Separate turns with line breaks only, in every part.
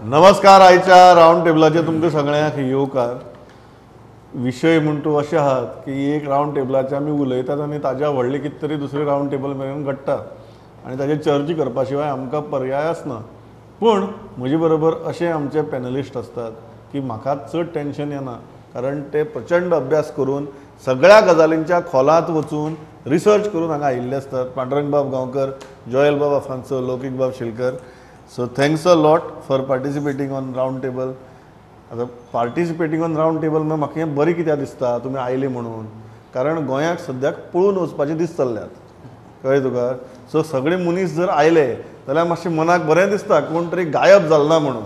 नमस्कार. आयच्या रावंड टेबलाचेर तुमकां सगळ्यांक येवकार. विशय म्हण तूं अशें आहात की एक रावंड टेबलाचेर आमी उलयतात आनी ताज्या व्हडलें कितें तरी दुसरें रावंड टेबल मेरेन घडटा आनी ताजेर चर्चा करपा शिवाय आमकां पर्याय आसना. पूण म्हजे बरोबर अशे आमचे पॅनलिस्ट आसतात की म्हाका चड टेंशन येना, कारण ते प्रचंड अभ्यास करून सगळ्या गजालींच्या खोलांत वचून रिसर्च करून हांगा आयिल्ले आसतात. पांडुरंगबाब Gaonkar, जोएलबाब आफान्सो, लौकीकबाब Shilkar. So thanks a lot for participating on round table. आतां पार्टिसिपेटींग ऑन रावंड टेबल म्हळ्यार म्हाका हें बरें कित्याक दिसता तुमी आयले म्हणून, कारण गोंयाक सद्याक पळून वचपाचे दीस चल्ल्यात, कळ्ळें तुका. सो सगळे मनीस जर आयले जाल्यार मातशें मनाक बरें दिसता, कोण तरी गायब जालो ना म्हणून.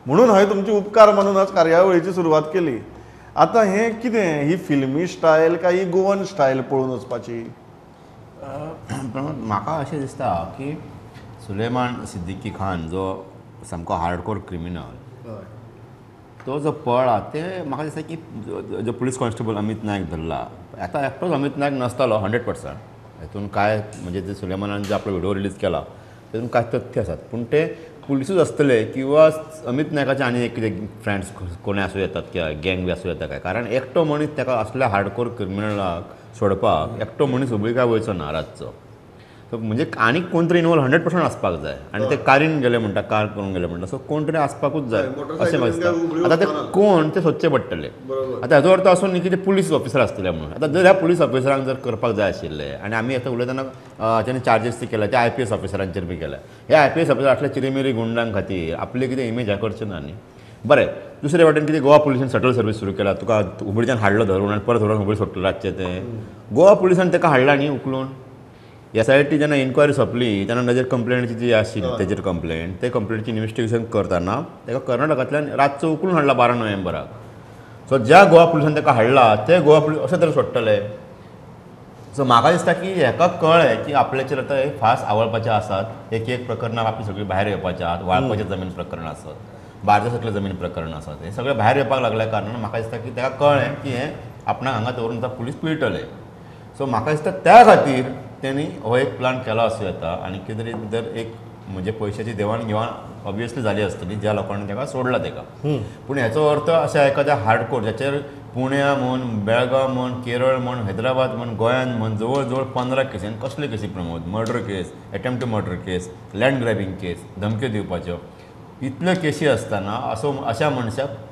म्हणून हांवें तुमचे उपकार मानून आज कार्यावळीची सुरवात केली. आतां हें कितें, ही फिल्मी स्टायल काय ही गोवन स्टायल पळून वचपाची?
म्हाका अशें दिसता की सुलेमान सिद्दीकी खान जो सामको हार्डकोर क्रिमिनल, तो जो पळ्ळा ते म्हाका दिसता की जो पुलीस कॉन्स्टेबल अमित नायक धरला, आतां एकटोच अमित नायक नासतालो 100%. हेतून काय म्हणजे ते सुलेमानान जे आपलो व्हिडिओ रिलीज केला तेतून काय तथ्य आसात, पूण ते पुलिसूच आसतले किंवा अमित नायकाचे आनी एक कितें फ्रेंड्स कोणूय आसूं येतात किंवा गँग बी आसूं येता काय, कारण एकटो मनीस ताका असल्या हार्डकोर क्रिमिनलाक सोडपाक एकटो मनीस हुबळी काय वयचो ना रातचो. सो म्हणजे आनीक कोण तरी इनवॉल्व 100% आसपाक जाय. आनी ते कारीन गेले म्हणटा, कार करून गेले म्हणटा, सो कोण तरी आसपाकूच जाय अशें म्हाका दिसता. आतां ते कोण ते सोदचे पडटले. आतां हाजो अर्थ असो न्ही की ते पुलीस ऑफिसर आसतले म्हणून. आतां जर ह्या पुलीस ऑफिसरांक जर करपाक जाय आशिल्ले, आनी आमी आतां उलयतना तांणी चार्जीस केल्या ते IPS ऑफिसरांचेर बी केल्या, हे IPS officer असल्या चिरेमिरी गुंडां खातीर आपली कितें इमेज हें करचे ना न्ही. बरें, दुसरे वाटेन कितें गोवा पुलिसान सटल सर्वीस सुरू केला, तुका हुबळीच्यान हाडलो धरून आनी परत व्हरून हुबळी सोडटलो रातचें, तें गोवा पुलिसान ताका हाडला न्ही उखलून. SIT जेन्ना इन्क्वायरी सोंपली तेन्ना ताजेर कंप्लेंट जी आशिल्ली तेजेर कंप्लेंट, ते कंप्लेंटीची इन्वेस्टिगेशन करतना ताका कर्नाटकांतल्यान रातचो उखलून हाडला 12 नोव्हेंबराक. सो ज्या गोवा पुलिसान ताका हाडला ते गोवा पुलीस अशें तरेन सोडटले. सो म्हाका दिसता की हेका कळ्ळें की आपल्याचेर आतां हे फास्ट आवळपाचे आसात, एक एक प्रकरणां आपली सगळीं भायर येवपाचें आसात, वाळपाचें जमीन प्रकरण आसत, बार्देसांतलें जमीन प्रकरण आसत, हें सगळें भायर येवपाक लागल्या कारणान म्हाका दिसता की ताका कळ्ळें की हें आपणाक हांगा दवरून आतां पुलीस पिळटले. सो म्हाका दिसता त्या खातीर तेणी हो एक प्लान केला आसूं येता. आनी कितें तरी भितर एक म्हणजे पयशाची देवाण घेवाण ऑब्वियसली जाली आसतली ज्या लोकांनी ताका सोडला ताका. पूण हेचो अर्थ अशा एखाद्या हार्डकोर ज्याचेर पुण्या म्हण, बेळगांव म्हण, केरळ म्हण, हैदराबाद म्हण, गोंयान म्हण जवळ जवळ 15 केसी, आनी कसले केसी Pramod, murder case, attempt to murder case, land grabbing case, धमक्यो दिवपाच्यो, इतल्यो केसी आसतना असो अशा मनशाक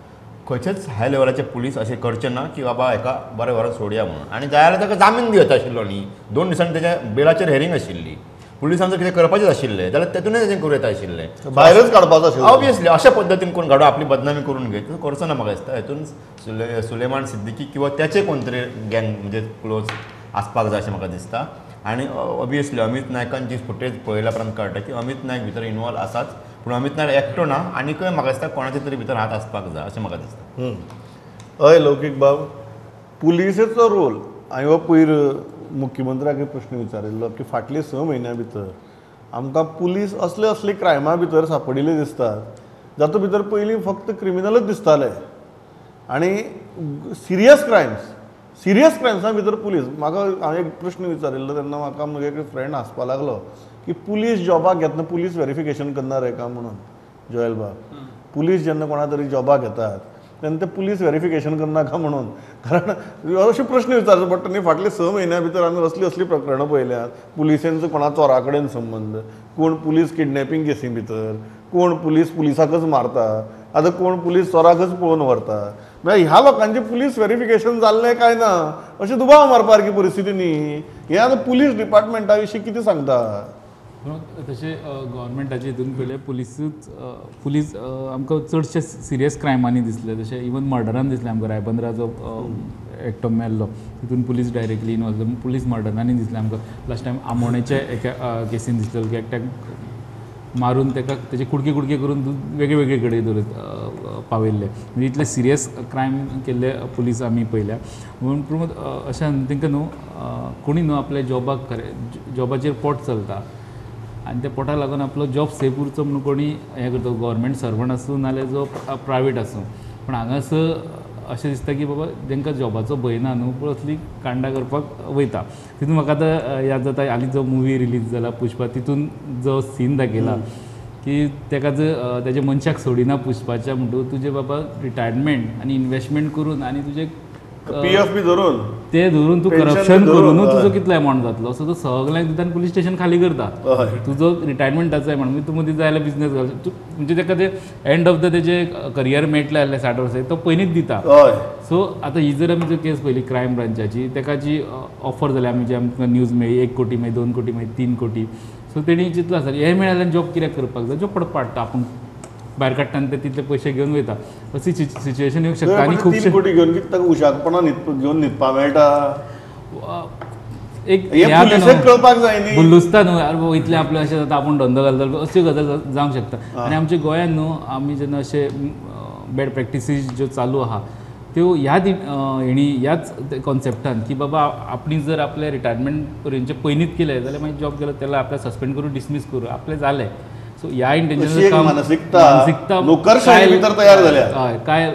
खंयचेच हाय लेवलाचे पुलीस अशें करचे ना की बाबा हेका बरें व्हरून सोडया म्हणून. आनी जाय जाल्यार ताका जामीन दिवता आशिल्लो न्ही, 2 दिसांनी तेच्या बेलाचेर हेरींग आशिल्ली, पुलिसांक जर कितें करपाचें आशिल्लें जाल्यार तेतूनय तेजें करूं येता आशिल्लें,
भायरच काडपाचो आशिल्लो.
ऑब्वियसली अशा पद्दतीन कोण घाडो आपली बदनामी करून घेत करचो ना म्हाका दिसता. हेतून सुलेमान सिद्दीकी किंवा त्याचे कोण तरी गँग म्हणजे क्लोज आसपाक जाय अशें म्हाका दिसता. आनी ऑब्वियसली अमित नायकान जी फुटेज पळयल्या उपरांत कळटा की अमित नायक भितर इनवॉल्व आसाच, पूण अमित नायक एकटो ना, आनीकय म्हाका दिसता कोणाचे तरी भितर हात आसपाक जाय अशें म्हाका दिसता.
हय लौकीक बाब, पुलिसेचो रोल हांवें हो पयर मुख्यमंत्र्याक प्रश्न विचारिल्लो की फाटले 6 म्हयन्या भितर आमकां पुलीस असले असले क्रायमा भितर सापडिल्ले दिसतात जातूंत भितर पयलीं फक्त क्रिमिनलच दिसताले आनी सिरियस क्रायम्स, सिरियस क्रायम्सां भितर पुलीस. म्हाका हांवें एक प्रश्न विचारिल्लो तेन्ना म्हाका म्हगे एक फ्रेंड हांसपा लागलो की पुलीस जॉबाक घेतना पुलीस वेरिफिकेशन करना रे का म्हणून. जोएल बाब, पुलीस जेन्ना कोणा तरी जॉबाक घेतात तेन्ना ते पुलीस वेरिफिकेशन करना का म्हणून, कारण अशे प्रश्न विचारचो पडटा न्ही. फाटले 6 म्हयन्या भितर आमी असली असली प्रकरणां पळयल्यात, पुलिसेंचो कोणा चोरा कडेन संबंद, कोण पुलीस किडनॅपिंग केसी भितर, कोण पुलीस पुलिसाकच मारता, आतां कोण पुलीस चोराकच पळोवन व्हरता, म्हळ्यार ह्या लोकांचें पुलीस वेरिफिकेशन जाल्लें काय ना अशें दुबाव मारपा सारकी परिस्थिती न्ही. हें आतां पुलीस डिपार्टमेंटा विशीं कितें सांगता?
तशें गव्हर्मेंटाचे हितून पयलें पुलिसूच पुलीस आमकां चडशे सिरियस क्रायमांनी दिसले, जशें इवन मर्डरान दिसलें आमकां, रायबंदराचो एकटो मेल्लो तितून पुलीस डायरेक्टली इनवॉल्व, पुलीस मर्डरांनी दिसलें आमकां. लास्ट टायम आमोणेच्या एका केसीन दिसलें की एकट्याक मारून ताका तेजे कुडके कुडके करून वेगळे वेगळे कडेन दवरत पावयल्ले. म्हणजे इतले सिरियस क्रायम केल्ले पुलीस आमी पळयल्या. म्हणून प्रमोद अशें तांकां न्हू कोणी न्हू आपल्या जॉबाक खरें जॉबाचेर पोट चलता आनी त्या पोटाक लागून आपलो जॉब सेफ उरचो म्हणून कोणी हें करता, गव्हर्मेंट सर्वंट आसूं नाल्यार जो प्रायवेट आसूं. पूण हांगासर अशें दिसता की बाबा तांकां जॉबाचो भंय ना न्हू, पूण असली कांडां करपाक वयता. तितून म्हाका आतां याद जाता हालीं जो मुवी रिलीज जाला पुष्पा, तितून जो सीन दाखयला की ताका जर तेज्या मनशाक सोडिना पुसपाच्या म्हणटकूच तुजें बाबा रिटायरमेंट आनी इनवेस्टमेंट करून आनी तुजें
पीएफ बी धरून
ते धरून तूं करप्शन करूनूच तुजो कितलो एमावंट जातलो. सो तो सगळ्यांक दिता आनी पुलीस स्टेशन खाली करता. तुजो रिटायरमेंटाचो एमावंट मागीर तूं मदीं जाय जाल्यार बिजनेस घाल तूं, म्हणजे ताका ते एंड ऑफ the तेजे करियर मेळटलें जाल्यार 60 वर्सां तो पयलींच दिता. सो आतां ही जर आमी जर केस पळयली क्रायम ब्रांचाची, ताका जी ऑफर जाली आमी जी आमकां न्यूज मेळ्ळी 1 कोटी मागीर 2 कोटी मागीर 3 कोटी. सो तेणी चिंतलां आसतलें हें मेळ्ळें जाल्यार जॉब कित्याक करपाक जाय, जॉब पडटा आपूण भायर काडटा आनी ते तितले पयशे घेवन वयता. अशी सिच्युएशन येवंक शकता. आनी
खूब कोटी घेवन कितें ताका उशाकपणान घेवन न्हिदपाक मेळटा
एक
कळपाक जाय न्ही,
बुल्लुसता न्हू यार इतलें आपलें अशें जाता आपूण धंदो घालता अश्यो गजाल जावंक शकता. आनी आमच्या गोंयांत न्हू आमी जेन्ना अशे बॅड प्रॅक्टिसीस ज्यो चालू आहा त्यो ह्या हेणी ह्याच कॉन्सेप्टान की बाबा आपणी जर आपलें रिटायरमेंट पर्यंतचें पयलींच केलें जाल्यार मागीर जॉब गेलो तेला आपल्याक सस्पेंड करून डिसमीस करूं आपलें जालें. सो ह्या इंटेन्शन
मानसिकता नोकरशाही भितर तयार जाल्या.
हय, काय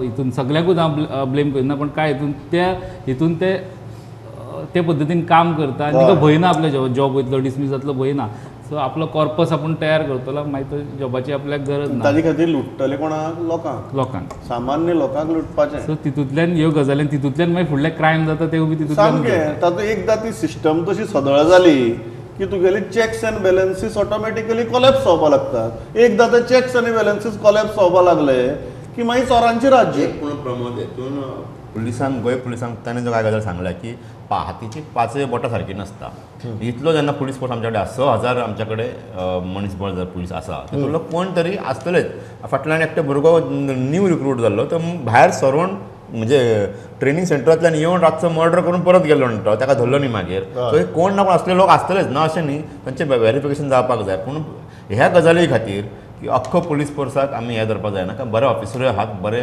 हितून सगळ्यांकूच हांव ब्लेम करिना, पण काय हितून त्या हितून ते ते पद्दतीन काम करता आनी ताका भंय ना आपल्या जॉब वयतलो डिसमीस जातलो भंय ना. सो आपलो कॉर्पस आपूण तयार करतलो मागीर तो जॉबाची आपल्याक गरज ना.
ताजे खातीर लुट्टले कोणाक लोकांक,
लोकांक
सामान्य लोकांक लुटपाचें.
सो तितूंतल्यान ह्यो गजाली तितूंतल्यान मागीर फुडले क्रायम जाता ते बी तितूंतल्यान
सामकें. तातूंत एकदां ती सिस्टम तशी सदळ जाली की तुगेली checks and balances automatically collapse जावपाक लागतात. एकदां ते चॅक्स आनी बॅलन्सीस कोलॅप्स जावपाक लागले की मागीर चोरांचें राज्य.
पूण प्रमोद हेतून पुलिसांक, गोंय पुलिसांक ताणें जो काय गजाल सांगल्या की हातीची पांचय बोटां सारकी नासता. इतलो जेन्ना पुलीस फोर्स आमच्या कडेन 6,000 आमच्या कडेन मनीसबळ जर पुलीस आसा तितूंतलो कोण तरी आसतलेच. फाटल्यान एकटो भुरगो न्यू रिक्रूट जाल्लो तो भायर सरून म्हणजे ट्रेनिंग सेंटरांतल्यान येवन रातचो मर्डर करून परत गेलो म्हणटा, ताका धरलो न्ही मागीर. सो कोण ना कोण असले लोक आसतलेच ना अशें न्ही, तांचें वेरिफिकेशन जावपाक जाय. पूण ह्या गजाली खातीर की अख्खो पुलीस फोर्साक आमी हें धरपाक जायना, कारण बरे ऑफिसरूय आहात, बरे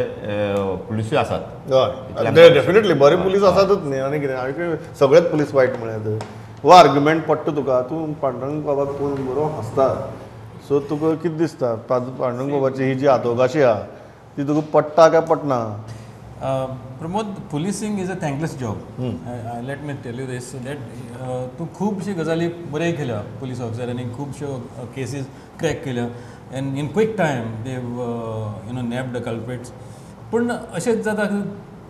पुलिसूय आसात.
हय, डेफिनेटली बरे पुलीस आसातूच न्ही. आनी कितें सगळेच पुलीस वायट म्हळ्यार हो आर्ग्युमेंट पडटा तुका. तूं पांडुरंग बाबाक पळोवन बरो हांसता, सो तुका कितें दिसता पांडुरंग बाबाची ही जी आदोगाशी आहा ती तुका पडटा काय पडना?
Pramod, policing is a thankless job. Let me tell you this, that तूं खुबश्यो गजाली बऱ्यो केल्या पुलीस ऑफिसरांनी, खुबश्यो केसीस क्रॅक केल्या and in quick time they you know nab the culprits. पूण अशेंच जाता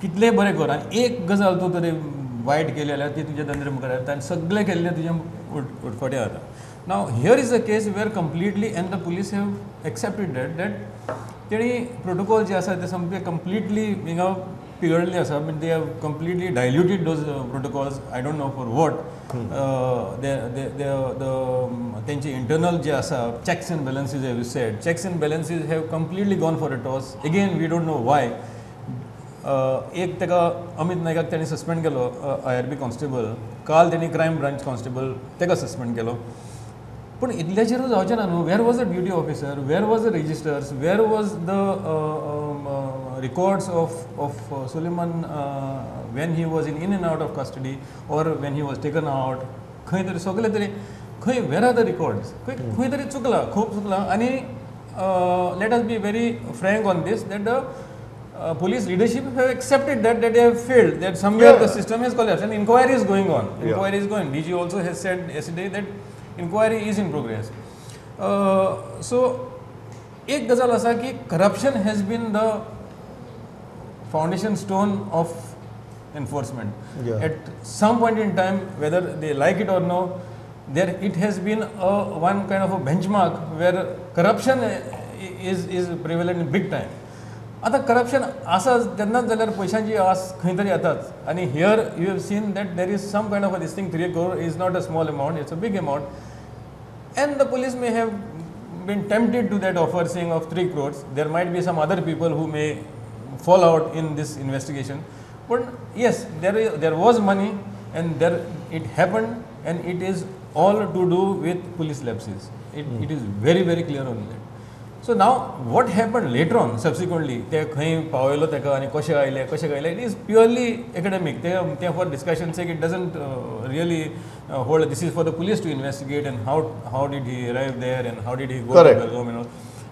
कितलेंय बरें कर आनी एक गजाल तूं तरी वायट केली जाल्यार ती तुज्या नदरे मुखार येता आनी सगळें केल्लें तुजें उटफाटें जाता. Now here is a case where completely and the police have accepted that that तेणी प्रोटोकॉल जे आसा ते सामके कंप्लिटली हिंगा पिगडले आसा. Mean they have completely diluted those protocols. I don't know for what तेंचे इंटरनल जे आसा checks and balances have you said, checks and balances have completely gone for a toss. Again we don't know why. एक ताका अमित नायकाक तांणी suspend केलो I R B constable, काल तेणी crime branch constable ताका suspend केलो. पूण इतल्याचेरूच जावचें ना न्हू. Where was the duty officer, where was the registers, where was the records of Suleman when he was in and out of custody or when he was taken out. खंय तरी सगळे तरी खंय वेर are the records, खंय खंय तरी चुकलां, खूब चुकलां. आनी let us be very frank on this that the police leadership have accepted that they have failed, that somewhere the system has collapsed and inquiry is going on. Inquiry is going. DG also has said yesterday that inquiry is in progress. So एक गजाल आसा की corruption has been the foundation stone of enforcement. At some point in time, whether they like it or no, there it has been a one kind of a benchmark where corruption is prevalent in big time. आतां corruption आसा तेन्नाच जाल्यार पयशांची आस खंय तरी येताच. आनी here you have seen that there is some kind of a this thing. 3 crore is not a small amount, it's a big amount. And the police may have been tempted to that offer saying of 3 crores. There might be some other people who may fall out in this investigation. But yes, there was money and there it happened, and it is all to do with police lapses. It is very very clear on that. So now what happened later on subsequently, ते खंय पावयलो ताका आनी कशें आयले कशें गायले, it is purely academic. ते for discussion sake it doesn't really hold. This is for the police to investigate and how did he arrive there and how did he go to Belgaum and all.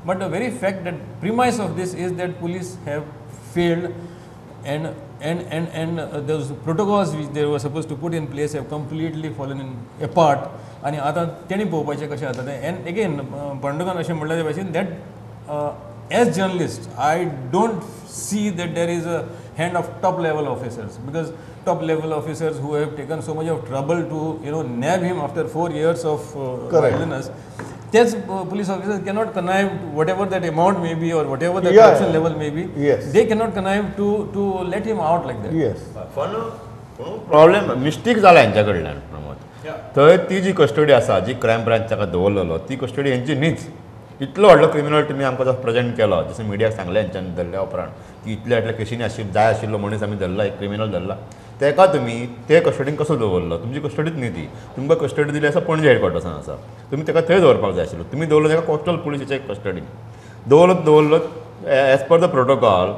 But the very fact that premise of this is that police have failed and And those protocols which they were supposed to put in place have completely fallen in apart. आनी आतां तेणी पळोवपाचें कशें जाता तें. And again पांडुकान अशें म्हणलें ते भाशेन that as journalist I don't see that there is a hand of top level officers, because top level officers who have taken so much of trouble to nab him after 4 years of violence, तेच police officers cannot connive whatever that amount may be or whatever the corruption level may be, they cannot connive to let him out like that.
Yes.
पण problem mistake जाला हेंच्या कडल्यान प्रमोद. थंय ती जी custody आसा जी क्रायम ब्रांच ताका दवरलेलो ती कस्टडी हेंची न्हीच. इतलो व्हडलो क्रिमिनल तुमी आमकां जो प्रेजेंट केलो जशें मिडियाक सांगलें हेंच्यान धरल्या उपरांत की इतल्या इतल्या केशींनी आशिल्लो जाय आशिल्लो मनीस आमी धरला, एक क्रिमिनल धरला, तेका तुमी ते कस्टडीन कसो दवरलो? तुमची कस्टडीच न्ही ती. तुमकां कस्टडी दिली आसा पणजे हेडक्वॉर्टर्सान आसा, तुमी तेका थंय दवरपाक जाय आशिल्लो. तुमी दवरलो तेका कोस्टल पुलिसाच्या कस्टडीन दवरलो as per the protocol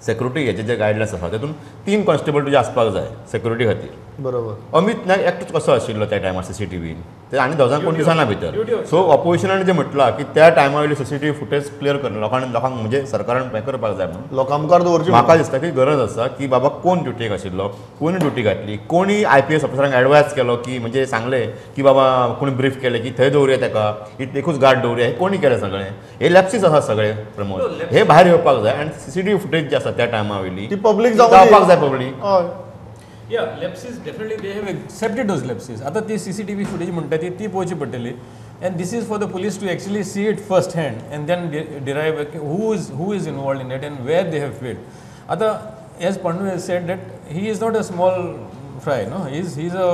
security हेचे जे गायडलायन्स आसा तेतून 3 कॉन्स्टेबल तुजे आसपाक जाय सेक्युरिटी खातीर.
बरोबर.
अमित नायक एकटोच कसो आशिल्लो त्या टायमार सीसीटीव्हीन ते आनी दोगांक कोण दिसना भितर. सो ऑपोजिशनान जें म्हटलां की त्या टायमा वयली सीसीटीव्ही फुटेज क्लियर कर लोकांक लोकांक म्हणजे सरकारान हें करपाक जाय म्हणून
लोकां मुखार दवरची.
म्हाका दिसता की गरज आसा की बाबा कोण ड्युटेक आशिल्लो, कोणी ड्युटी घातली, कोणी IPS ऑफिसरांक एडवायज केलो की म्हणजे सांगलें की बाबा कोणी ब्रीफ केलें की थंय दवरुया ताका, एकूच गार्ड दवरुया, हें कोणी केलें सगळें? हे लॅप्सीस आसा सगळे प्रमोद, हे भायर येवपाक जाय. आनी सीसीटीव्ही फुटेज जी आसा त्या टायमा वयली
ती पब्लीक
जावपाक जाय. Public
Yeah, lapses definitely they have accepted those lapses. आता ती CCTV footage म्हणटा ती ती पळोवची पडटली, and this is for the police to actually see it first hand and then derive who is involved in it and where they have failed. आता as Pandu has said that he is not a small fry, no? He is a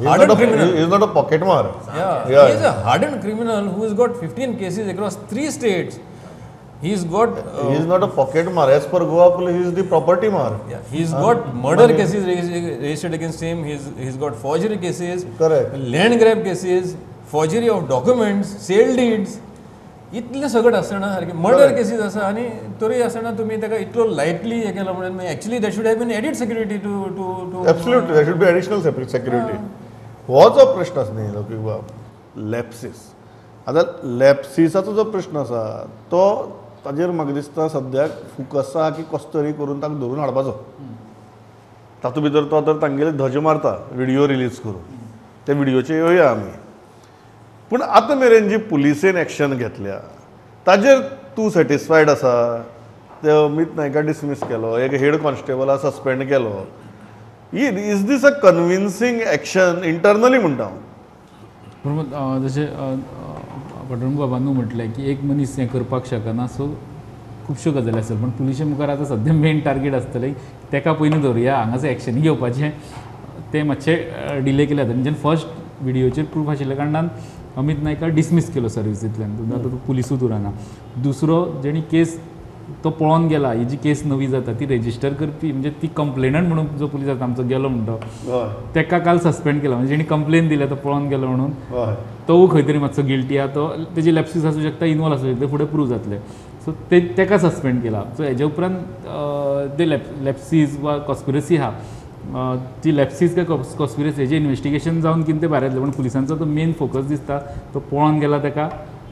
hardened criminal.
He is not a pocket mar.
Yeah, he is a hardened criminal who has got 15 cases across 3 states. He's got
he is not a pocket mar. As per Goa police, he is the property mar.
Yeah, he's got murder cases registered against him. He's got forgery cases.
Correct.
Land grab cases, forgery of documents, sale deeds. इतले सगळं आसतना सारकें murder cases आसा आनी तरी आसतना तुमी ताका इतलो लायटली हें केलो म्हणून actually there should have been added security to to to
absolutely there should be additional security. हो जो प्रश्न आसा न्ही लौकीक बाब, लॅप्सीस. आतां लॅप्सिसाचो जो प्रश्न आसा तो ताजेर म्हाका दिसता सद्याक फोकस आसा की कसो तरी करून ताका धरून हाडपाचो. तातूंत भितर तो तर तांगेले धजे मारता व्हिडियो रिलीज करून, त्या व्हिडियोचेर येवया आमी. पूण आतां मेरेन जी पुलिसेन एक्शन घेतल्या ताजेर तूं सॅटिस्फायड आसा? ते अमित नायका डिसमीस केलो, एक हेड कॉन्स्टेबला सस्पेंड केलो, is this a convincing action internally म्हणटा हांव?
बरोबर, जशें पांडुरंग बाबानू म्हटलें की एक मनीस हें करपाक शकना, सो खुबश्यो गजाली आसतात. पूण पुलिशे मुखार आतां सद्या मेन टार्गेट आसतलें तेका पयलीं धरुया, हांगासर एक्शनी घेवपाचें तें मातशें डिले केलें जाता. म्हणजे फर्स्ट व्हिडियोचेर प्रूफ आशिल्ल्या कारणान अमित नायका डिसमीस केलो सर्विसींतल्यान, आतां तो पुलिसूच उरना. दुसरो जेणी केस तो पळोवन गेला, ही जी केस नवी जाता ती रेजिस्टर करपी म्हणजे ती कंप्लेनंट म्हणून जो पुलीस आतां आमचो गेलो म्हणटा तेका काल सस्पेंड केला. म्हणजे जेणी कंप्लेन दिल्या तो पळोवन गेलो म्हणून तो खंय तरी मातसो गिल्टी आहा, तो तेजी लॅप्सीस आसूं शकता, इनवॉल्व आसूं शकता, फुडें प्रूव जातलें. सो ते तेका सस्पेंड केला. सो हेजे उपरांत ते लॅप्सीस वा कॉन्स्पिरसी आहा ती लॅप्सीस काय कॉन्स्पिरसी हेजें इन्वेस्टिगेशन जावन कितें तें भायर येतलें. पूण पुलिसांचो तो मेन फोकस दिसता तो पळोवन गेला तेका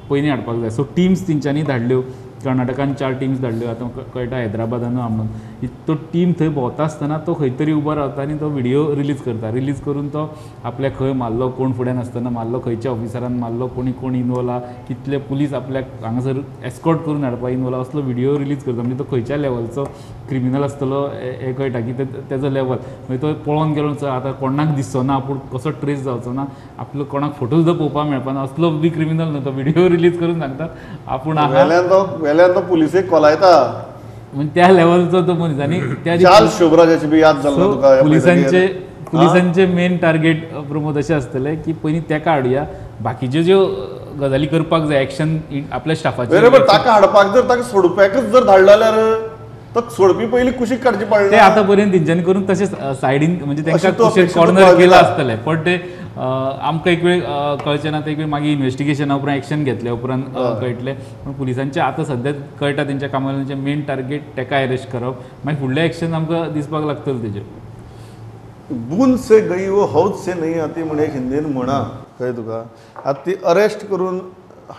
पयलीं हाडपाक जाय. सो टिम्स तेंच्यांनी धाडल्यो, कर्नाटकान 4 टिम्स धाडल्यो, आतां कळटा हैदराबादानूय आहा म्हणून. तो टीम थंय भोंवता आसतना तो खंय तरी उबो रावता आनी तो व्हिडियो रिलीज करता. रिलीज करून तो आपल्याक खंय मारलो, कोण फुड्यान आसतना मारलो, खंयच्या ऑफिसरान मारलो, कोणी कोण इनवॉल्व आहा, कितले पुलीस आपल्याक हांगासर एस्कॉर्ट करून हाडपाक इनवॉल्व आहा, असलो व्हिडियो रिलीज करता. म्हणजे तो खंयच्या लेवलचो क्रिमिनल आसतलो हें कळटा की तेजो लेवल. मागीर तो पळोवन गेलो आतां कोणाक दिसचो ना, आपूण कसो ट्रेस जावचो ना, आपलो कोणाक फोटो सुद्दां पळोवपाक मेळपाना, असलो बी क्रिमिनल न्हू. तो व्हिडियो रिलीज करून सांगता आपूण आहा,
वेल्यान तो पुलिसेक कोलायता,
म्हणजे त्या लेवलचो तो मनीस. आनी त्या
शुभराजाची बी याद जाल्लो तुका.
पुलिसांचे पुलिसांचे मेन टार्गेट प्रमोद अशें आसतलें की पयलीं तेका हाडुया, बाकीच्यो ज्यो गजाली करपाक जाय एक्शन आपल्या स्टाफाचेर.
बरोबर, ताका हाडपाक जर ताका सोडप्याकच जर धाडलो जाल्यार तो सोडपी पयलीं कुशीक काडची पडलें.
ते आतां पर्यंत तेंच्यांनी करून तशें सायडीन म्हणजे तांकां कुशीक कॉर्नर केलां आसतलें. पण ते आमकां एक वेळ कळचें ना, ते एक वेळ मागीर इन्वेस्टिगेशना उपरांत एक्शन घेतल्या उपरांत कळटलें. पूण पुलिसांचें आतां सद्या कळटा तेंच्या कामाचें मेन टार्गेट तेका अरेस्ट करप, मागीर फुडलें एक्शन आमकां दिसपाक लागतलें तेजेर.
बूंद से गई वो हौद से नहीं आती म्हण एक हिंदीन म्हणा कळ्ळें तुका. आतां ती अरेस्ट करून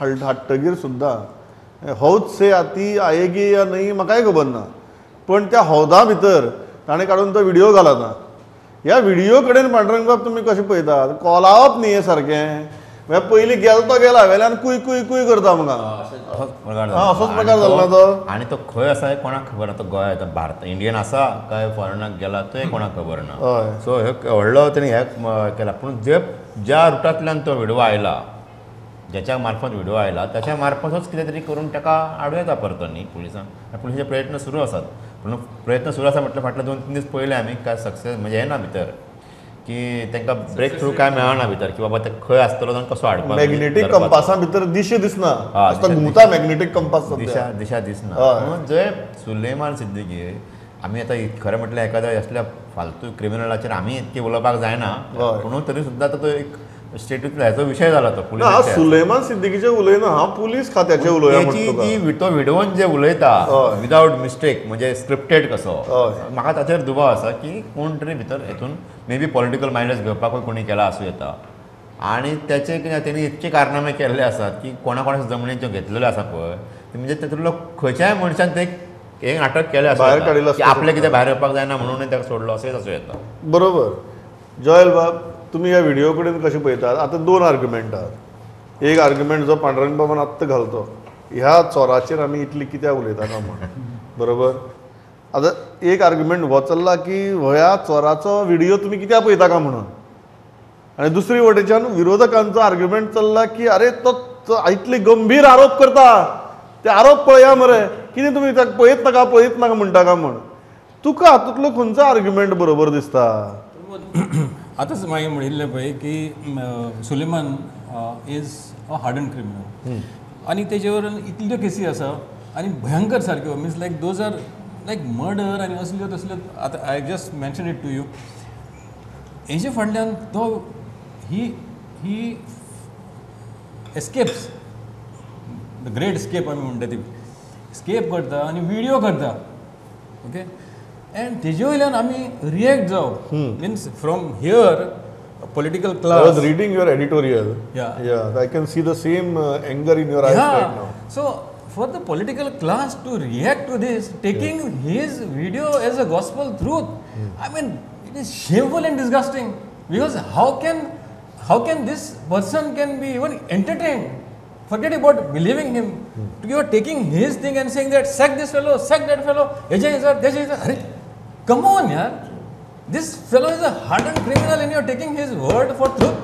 हाडटगीर सुद्दां हौद से आती आयेगी या नहीं म्हाकाय खबर ना, पण त्या हौदा भितर ताणें काडून तो व्हिडियो घाला. आतां ह्या व्हिडियो कडेन पांडुरंग बाब तुमी कशें पळयतात? कोलावप न्ही हें सारकें, म्हळ्यार पयलीं गेलो तो गेला, वेल्यान कुय कुय कुय करता म्हाका. असोच प्रकार जालो तो.
आनी तो खंय आसा हें कोणाक खबर ना. तो गोंय भारत इंडियन आसा काय फॉरेनाक गेला तें कोणाक खबर ना. सो हे व्हडलो तेणी हें केला. पूण जे ज्या रुटांतल्यान तो व्हिडियो आयला, ज्याच्या मार्फत व्हिडियो आयला त्याच्या मार्फतच कितें तरी करून ताका हाडूं येता परतो न्ही पुलिसांक. पुलिसाचे प्रयत्न सुरू आसात, पूण प्रयत्न सुरू आसा म्हटल्यार फाटले 2-3 दीस पयले आमी काय सक्सेस म्हणजे येना भितर की तांकां ब्रेक थ्रू काय मेळना भितर की बाबा ते खंय आसतलो आनी कसो हाडपाक.
मॅग्नेटीक कंपासा भितर दिशा दिसना, घुंवता मॅग्नेटीक कंपास,
दिशा दिशा दिसना. म्हणून जे सुलेमान सिद्दीकी आमी आतां खरें म्हटल्यार एखाद्या असल्या फालतू क्रिमिनलाचेर आमी इतकें उलोवपाक जायना, पूण तरी सुद्दां आतां तो एक स्टेटूंतलो हेचो विशय जाला तो.
पुलीस सुलेमान सिद्दीकीचे उलयना, हांव पुलीस खात्याचे उलयना.
ती तो व्हिडियोन जे उलयता विदावट मिस्टेक म्हणजे स्क्रिप्टेड कसो, म्हाका ताचेर दुबाव आसा की कोण तरी भितर हेतून मे बी पॉलिटिकल मायलेज घेवपाकूय कोणी केला आसूं येता. आनी त्याचे तेणी इतके कारनामे केल्ले आसात की कोणा कोणाच्या जमनीच्यो घेतलेल्यो आसा पळय, म्हणजे तातूंतलो खंयच्याय मनशान ते एक नाटक केलें आसा, आपलें कितें भायर येवपाक जायना म्हणून ताका सोडलो अशेंच आसूं येता.
बरोबर. जॉयल बाब, तुमी ह्या व्हिडियो कडेन कशें पळयतात? आतां 2 आर्ग्युमेंट आहात. एक आर्ग्युमेंट जो पांडुरंग बाबान आत्तां घालतो, ह्या चोराचेर आमी इतली कित्याक उलयता काय म्हण, बरोबर. आतां एक आर्ग्युमेंट हो चल्ला की ह्या चोराचो व्हिडियो तुमी कित्याक पळयता काय म्हणून, आनी दुसरी वटेच्यान विरोधकांचो आर्ग्युमेंट चल्ला की अरे तो इतले गंभीर आरोप करता, ते आरोप पळया मरे, कितें तुमी ताका पळयत नाका पळयत नाका म्हणटा काय म्हण. तुका हातूंतलो खंयचो आर्ग्युमेंट बरोबर दिसता?
आतांच मागीर म्हणिल्लें पळय की Suleman is a hardened criminal आनी तेजेवर इतल्यो केसी आसा आनी भयंकर सारक्यो, means like those are like murder आनी असल्यो तसल्यो. आतां I just mention it to you. हेजे फाटल्यान तो he he escapes the great escape आमी म्हणटा ती, स्केप करता आनी व्हिडियो करता. ओके, एंड तेजे वयल्यान आमी रिएक्ट जावप, means from here political class.
I was reading your editorial. Yeah. Yeah, I can see the same anger in your eyes right now.
So for the political class to react to this, taking his video as a gospel truth, I mean it is shameful and disgusting. Because how can this person can be even entertained? Forget about believing him. You are taking his thing and saying that sack this fellow, sack that fellow, come on, yaar. This fellow is a hardened criminal and you are taking his word for truth.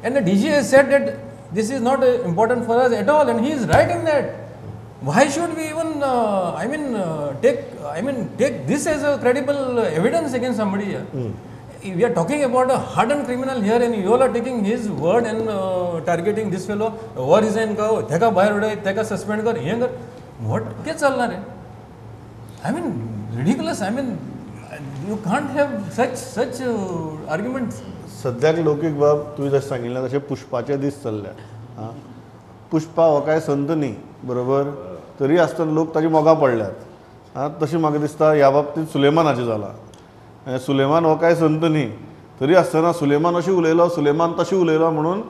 And the DG has said that this is not important for us at all, and he is right in that. Why should we even, take this as a credible evidence against somebody here? We are talking about a hardened criminal here, and you all are taking his word and targeting this fellow. Or resign kar, theka bahir udai, theka suspend kar, ye kar. What kya chalna re? I mean, ridiculous. I mean, you can't have such arguments.
सद्याक लौकीक बाब तुवें जशें सांगिल्लें तशें पुष्पाचे दीस चल्ल्यात. पुष्पा हो काय संत न्ही, बरोबर, तरी आसतना लोक ताजी मोगा पडल्यात. तशें म्हाका दिसता ह्या बाबतींत सुलेमानाचें जालां. सुलेमान हो काय संत न्ही, तरी आसतना सुलेमान अशें उलयलो, सुलेमान तशें उलयलो म्हणून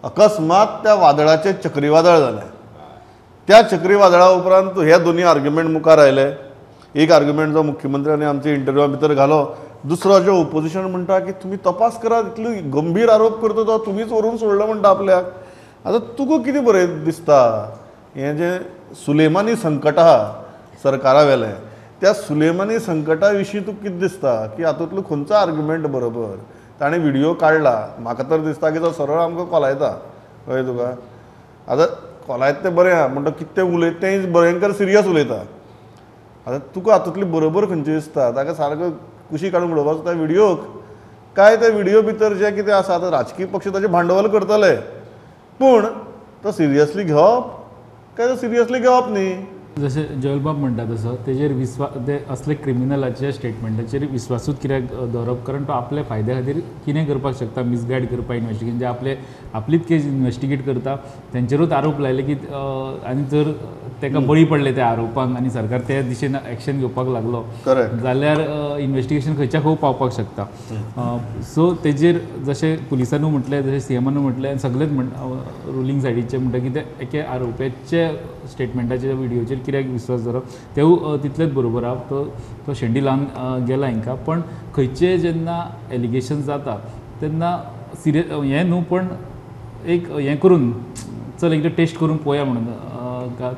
अकस्मात त्या वादळाचें चक्रीवादळ जालें. त्या चक्रीवादळा उपरांत हे दोनी आर्ग्युमेंट मुखार आयले. एक आर्ग्युमेंट जो मुख्यमंत्र्यांनी आमच्या इंटरव्यूआ भितर घालो, दुसरो जो ओपोजिशन म्हणटा की तुमी तपास करात, इतलो गंभीर आरोप करता तो तुमीच व्हरून सोडलो म्हणटा आपल्याक. आतां तुका कितें बरें दिसता हें जें सुलेमानी संकट आहा सरकारा वेलें, त्या सुलेमानी संकटा विशीं तुका कितें दिसता की हातूंतलो खंयचो आर्ग्युमेंट बरोबर? ताणें व्हिडियो काडला, म्हाका तर दिसता की तो सरळ आमकां कोलायता. कळ्ळें तुका? आतां कोलायता तें बरें आहा, म्हणटा कितें उलयता तें भयंकर सिरियस उलयता. आतां तुका हातूंतली बरोबर खंयची दिसता? ताका सारको कुशी काडून उडोवपाचो त्या व्हिडियोक, काय त्या व्हिडियो भितर जें कितें आसा आतां राजकीय पक्ष ताचें भांडवल करतले, पूण तो सिरियसली घेवप काय तो सिरियसली घेवप न्ही?
जशें जॉयलबाब म्हणटा तसो तेजेर विस्वास, ते असले क्रिमिनलाच्या स्टेटमेंटाचेर विस्वासूच कित्याक दवरप, कारण तो आपल्या फायद्या खातीर कितें करपाक शकता, मिसगायड करपाक इन्वेस्टिगेशन, जे आपले आपलीच केस इन्वेस्टिगेट करता तेंचेरूच आरोप लायले की आनी जर ताका बळी पडले त्या आरोपांक आनी सरकार त्या दिशेन एक्शन घेवपाक लागलो जाल्यार इन्वेस्टिगेशन खंयच्या खंय पावपाक शकता. सो तेजेर जशें पुलिसांनी म्हटलें, जशें सीएमानू म्हटलें आनी सगळेच रुलींग सायडीचे म्हणटा की ते एके आरोप्याचे स्टेटमेंटाच्या व्हिडियोचेर कित्याक विस्वास दवरप तेवूय तितलेच बरोबर आहा. तो शेंडी लावन गेला हांकां. पण खंयचे जेन्ना एलिगेशन जाता तेन्ना सिरियस हें न्हू, पण एक हें करून चल एकदां टेस्ट करून पळोवया म्हणून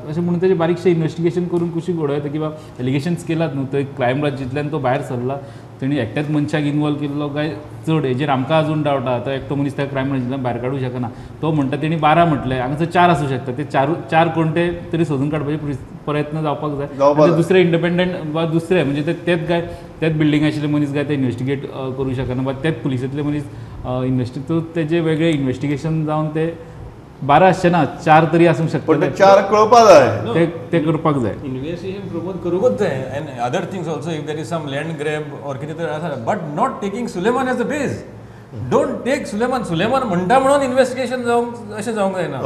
अशें म्हणून तेजें बारीकशें इन्वेस्टिगेशन करून कुशीक उडोवं येता किंवा एलिगेशन्स केलात न्हू थंय क्रायम ब्रांचींतल्यान तो भायर सरला, तेणी एकट्याच मनशाक इनवॉल्व केल्लो काय चड हेजेर आमकां अजून डावट आहा. तो एकटो मनीस त्या क्रायम ब्रांचींतल्यान भायर काडूंक शकना. तो म्हणटा तेणी 12 म्हटलें, हांगासर 4 आसूं शकता. ते चार कोण ते तरी सोदून काडपाचे प्रयत्न जावपाक जाय. दुसरे इंडिपेंडंट वा दुसरे म्हणजे तेच काय त्याच बिल्डिंग आशिल्ले मनीस काय ते इन्वेस्टिगेट करूं शकना वा तेच पुलिसेंतले मनीस इन्वेस्टिगेट तेजे वेगळे इन्वेस्टिगेशन जावन ते 12 आसचे ना, 4 तरी आसूंक शकता.
पण 4 कळपाक जाय,
ते करपाक जाय.
इन्वेस्टिगेशन प्रमोट करूंकच जाय and other things also if there is some land grab or कितें तरी आसा, but not taking Suleman as a base. Don't take Suleman. Suleman म्हणटा म्हणून इन्वेस्टिगेशन जावंक अशें जावंक जायना.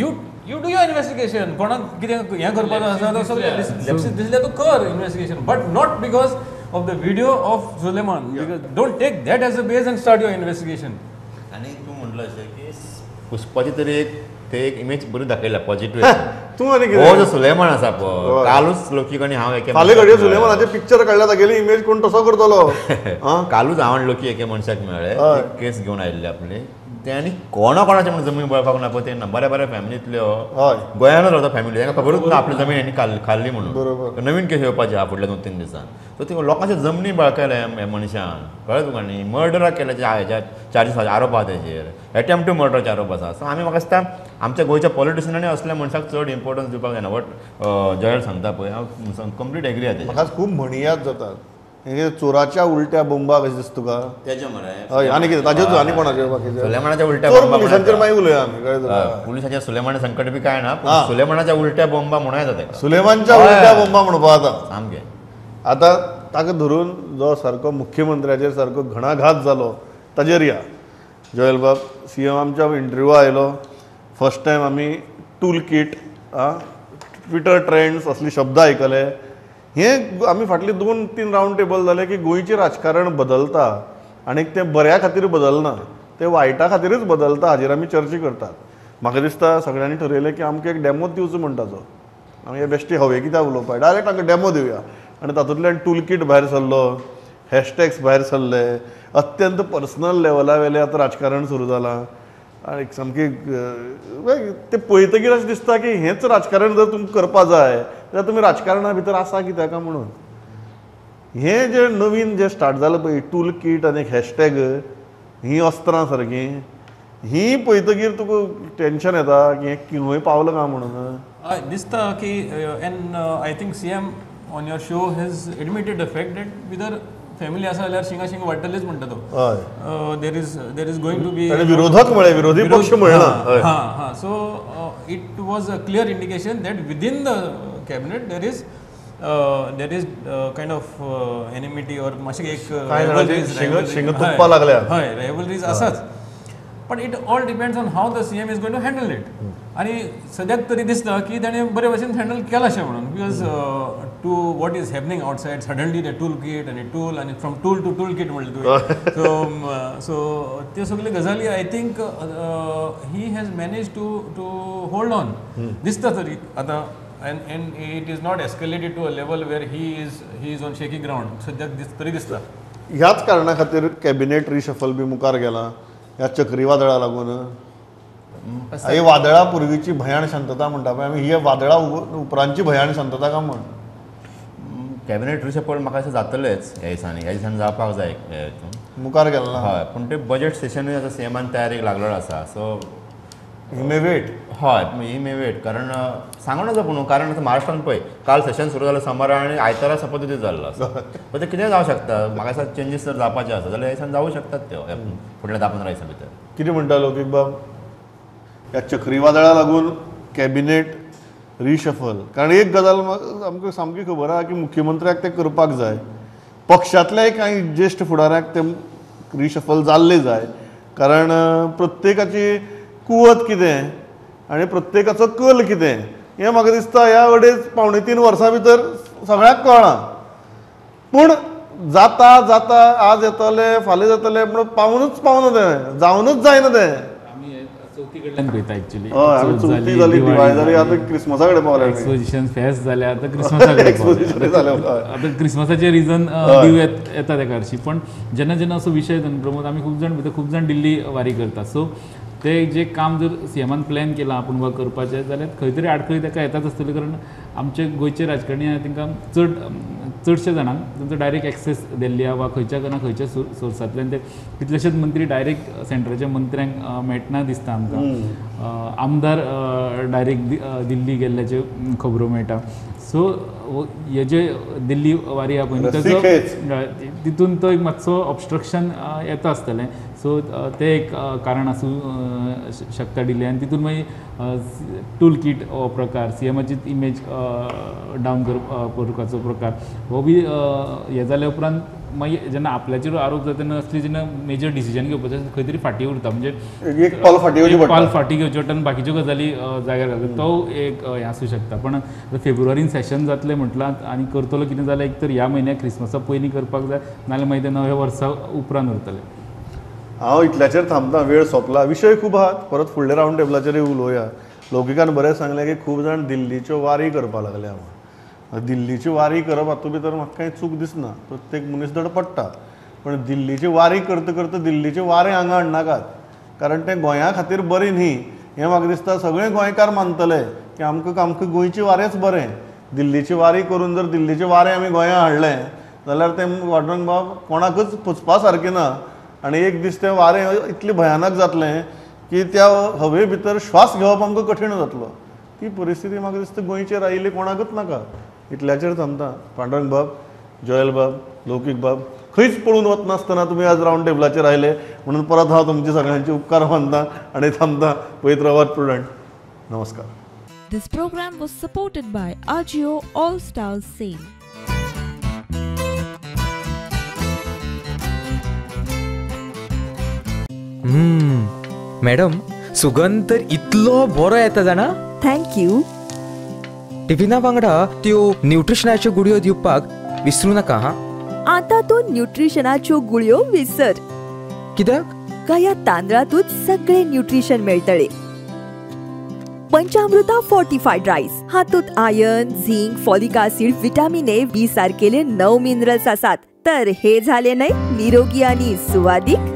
You you do your investigation. कोणाक कितें हें करपाचो आसा तो सगळें लॅप्सीस दिसल्यार तूं कर investigation, but not because of the video of Suleman. Don't take that as a base and start your investigation.
आनी तूं म्हणलो अशें की पुष्पाची तरी एक ते एक इमेज बरी दाखयल्या पॉझिटिव्ह.
तूं आनी
हो जो सुलेमान आसा पळय, कालूच लोकीक आनी हांव एके
फाल्यां घडये सुलेमानाचें पिक्चर काडल्या तागेली इमेज कोण तसो करतलो.
कालूच हांव आनी लोकी एके मनशाक मेळ्ळे, केस घेवन आयिल्ले आपले. ते आनी कोणा कोणाचे म्हणून जमीन पळोवपाक ना पळय, ते बऱ्या बऱ्या फॅमिलींतल्यो गोंयानूच रावता फॅमिली, तांकां खबरूच ना आपली जमीन आनी खाल्ली म्हणून. नवीन केस येवपाची आहा फुडल्या 2-3 दिसान. सो ते लोकांच्या जमनी बळकायल्या ह्या मनशान, कळ्ळें तुका न्ही. मर्डराक केल्या चार्जीस आरोप आहा तेजेर, एटेम्प्ट टू मर्डराचे आरोप आसा. सो आमी म्हाका दिसता आमच्या गोंयच्या पॉलिटिशनांनी असल्या मनशाक चड इम्पोर्टन्स दिवपाक जायना. वट जॉयल सांगता पळय, हांव कंप्लीट एग्री आहा.
म्हाका खूब म्हणी याद जातात, चोराच्या उलट्या बोंबा कशें दिसता तुका
तेजे मरे.
हय, आनी कितें ताजेच आनी कोणाचे बाकीचे
सुलेमानाच्या उलट्या
पुलिसांचेर मागीर उलया आमी.
पुलिसाच्या सुलेमाना संकट बी काय ना, पूण सुलेमानाच्या उलट्या बोंबा म्हणूं येता तेका.
सुलेमानच्या उलट्या बोंबा म्हणपा आतां
सामकें.
आतां ताका धरून जो सारको मुख्यमंत्र्याचेर सारको घणाघात जालो ताजेर या. जोयल बाब, सी एम आमच्या इंटरव्यू आयलो फर्स्ट टायम आमी टूल किट, ट्विटर ट्रेंड्स असली शब्द आयकले. हे आमी फाटली 2-3 रावंड टेबल जाले की गोंयचें राजकारण बदलता आनी तें बऱ्या खातीर बदलना, तें वायटा खातीरच बदलता हाजेर आमी चर्चा करतात. म्हाका दिसता सगळ्यांनी ठरयलें की आमकां एक डॅमो दिवचो म्हणटा तो, आमी हे बेश्टी हवे कित्याक उलोवपाक, डायरेक्ट आमकां डॅमो दिवया. आनी तातूंतल्यान टूल किट भायर सरलो, हॅशटॅग्स भायर सरले, अत्यंत पर्सनल लेवला वेलें आतां राजकारण सुरू जालां. आनी सामकी तें पळयतकीर अशें दिसता की हेंच राजकारण जर तुमकां करपा जाय जाल्यार तुमी राजकारणा भितर आसा कित्याक म्हणून. हें जें नवीन जें स्टार्ट जालां पळय टूल किट आनी हॅशटॅग, हीं अस्त्रां सारकीं ही पळयतकीर तुका टेंशन येता की हें खंय पावलां काय म्हणून.
दिसता की and I think CM on your show has admitted the fact that whether family आसा जाल्यार शिंगा शिंगा वाडटलेच म्हणटा तो. There is going to be
विरोधक म्हळें, विरोधी पक्ष म्हणला.
हां हां, so it was a clear indication that within the cabinet there is kind of enmity or मातशें एक
लागल्या.
हय, रायवलरीज आसाच, पण it all depends on how the CM is going to handle it. आनी सद्याक तरी दिसता की ताणें बरे भशेन हँडल केलां अशें म्हणून, because to what is happening outside suddenly the tool kit आनी टूल आनी from tool to tool kit म्हणलें तुवें. सो सो त्यो सगल्यो गजाली I think he has manage to hold on दिसता तरी आतां. And it is not escalated to a level where he is on shaky ground सद्याक तरी दिसता.
ह्याच कारणा खातीर कॅबिनेट रिशफल बी मुखार गेला ह्या चक्रीवादळा लागून. ही वादळा पूर्वीची भयान शांतता म्हणटा पळय आमी, ही वादळा उपरांतची भयान शांतता काय म्हण.
कॅबिनेट रिशफल म्हाका अशें जातलेंच ह्या दिसांनी, ह्या दिसांनी जावपाक जाय
मुखार गेला.
हय, पूण ते बजेट सेशनूय आतां सीएमान तयारीक लागलेलो आसा. So
he may weight.
हय, ही मे वेट, कारण सांगू नजो पूण, कारण आतां महाराष्ट्रान पळय काल सेशन सुरू जालें सोमारा आनी आयतारा शपथविधी जाल्लो आसा. पण ते कितें जावं शकता, म्हाका दिसता चेंजीस जर जावपाचे आसा जाल्यार ह्या दिसान जावूं शकतात त्यो फुडल्या 10-15 दिसां भितर.
कितें म्हणटा लौकीक बाब, ह्या चक्रीवादळा लागून कॅबिनेट रिशफल, कारण एक गजाल आमकां सामकी खबर आहा की मुख्यमंत्र्याक तें करपाक जाय, पक्षांतल्याय कांय ज्येश्ठ फुडाऱ्यांक तें रिशफल जाल्लें जाय, कारण प्रत्येकाची कुवत कितें आनी प्रत्येकाचो कल कितें हें म्हाका दिसता ह्या 2.5 पावणे 3 वर्सां भितर सगळ्यांक कळ्ळां. पूण जाता जाता आज येतले फाल्यां जातले पूण पावनूच पावना तें, जावनूच जायना तें.
आमी चवथी कडल्यान पळयता एक्चुअली.
हय, आमी चवथी जाली, दिवाळी जाली, आतां क्रिसमसा कडेन पावले.
एक्सपोजिशन फेस्त जालें, आतां क्रिसमसा कडेन
जालें.
आतां क्रिसमसाचें रिजन दिवं येता तेका हरशीं, पण जेन्ना जेन्ना असो विशय येता प्रमोद, आमी खूब जाण भितर खूब जाण दिल्ली वारी करता. सो ते जे काम जर सीएमान प्लॅन केलां आपूण वा करपाचें जाल्यार खंय तरी आडखळी ताका येताच आसतली, कारण आमचे गोंयचे राजकारणी आहा तांकां चडशे जाणांक तांचो डायरेक्ट एक्सेस दिल्ली आहा वा खंयच्या ना खंयच्या सोर्सांतल्यान ते कितलेशेच मंत्री डायरेक्ट सेंट्राच्या मंत्र्यांक मेळटना दिसता आमकां. आमदार डायरेक्ट दिल्ली गेल्ल्याच्यो खबरो मेळटा. सो हे जे दिल्ली वारी आहा पळय ताचो तितून तो एक मातसो ऑबस्ट्रक्शन येता आसतलें. सो तें एक कारण आसूं शकता डिले. आनी तितून मागीर टूल किट हो प्रकार, सीएमाची इमेज डावन करपाचो प्रकार हो बी हें जाल्या उपरांत मागीर जेन्ना आपल्याचेर आरोप जाता तेन्ना असली जेन्ना मेजर डिसिजन घेवपाचें खंय तरी फाटीं उरता, म्हणजे
एक पावल फाटीं घेवचें पडटा,
पावल फाटीं घेवचें पडटा आनी बाकीच्यो गजाली जाग्यार घालता, तो एक हें आसूं शकता. पण फेब्रुवारीन सेशन जातलें म्हटलां आनी करतलो कितें जाल्यार एक तर ह्या म्हयन्याक क्रिसमसा पयलीं करपाक जाय, नाजाल्यार मागीर तें नव्या वर्सा उपरांत उरतलें.
हांव इतल्याचेर थांबता, वेळ सोंपला, विशय खूब आहात, परत फुडल्या रावंड टेबलाचेरूय उलोवया. लौकिकान बरें सांगलें की खूब जाण दिल्लीच्यो वारी करपाक लागल्या म्हूण. दिल्लीची वारी करप हातूंत भितर म्हाका कांय चूक दिसना, प्रत्येक मनीस धडपडटा, पण दिल्लीची वारी करता करता दिल्लीचे वारें हांगा हाडनाकात, कारण तें गोंया खातीर बरें न्ही हें म्हाका दिसता. सगळे गोंयकार मानतले की आमकां आमकां गोंयचें वारेंच बरें. दिल्लीची वारी करून जर दिल्लीचें वारें आमी गोंया हाडलें जाल्यार तें वाडोवन बाब कोणाकूच पुजपा सारकें ना, आनी एक दीस तें वारें इतलें भयानक जातलें की त्या हवे भितर श्वास घेवप आमकां कठीण जातलो. ती परिस्थिती म्हाका दिसता गोंयचेर आयिल्ली कोणाकूच नाका. इतल्याचेर थांबता. पांडुरंग बाब, जोयल बाब, लौकीक बाब, खंयच पळून वचनासतना तुमी आज रावंड टेबलाचेर आयले म्हणून परत हांव तुमचे सगळ्यांचे उपकार मानता आनी थांबता. पळयत रावात प्रुडंट. नमस्कार.
This program was supported by Ajio All Stars Sale.
Madam, सुगंध तर इतलो बरो येता जाणा.
Thank you.
टिफिना वांगडा त्यो न्यूट्रिशनाच्यो गुळयो दिवपाक विसरू नाका. हा,
आता तूं न्यूट्रिशनाच्यो गुळयो विसर.
कित्याक?
काय तांदळातूच सगळे न्यूट्रिशन मेळटले. पंचामृता फोर्टिफाईड राईस हातूंत iron, zinc, folic acid, vitamin A, B सारकेले 9 minerals आसात. तर हे झाले न्हय निरोगी आणि सुवादीक.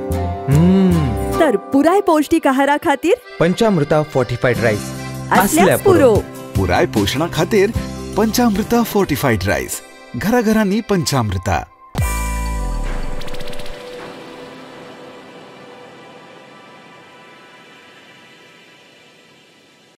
तर पुराय पौष्टिक आहारा खातीर
पंचामृता फोर्टिफाईड राईस
असल्यास पुरो.
पुराय पोषणा खातीर पंचामृता फोर्टिफाईड राईस, घराघरांनी पंचामृता.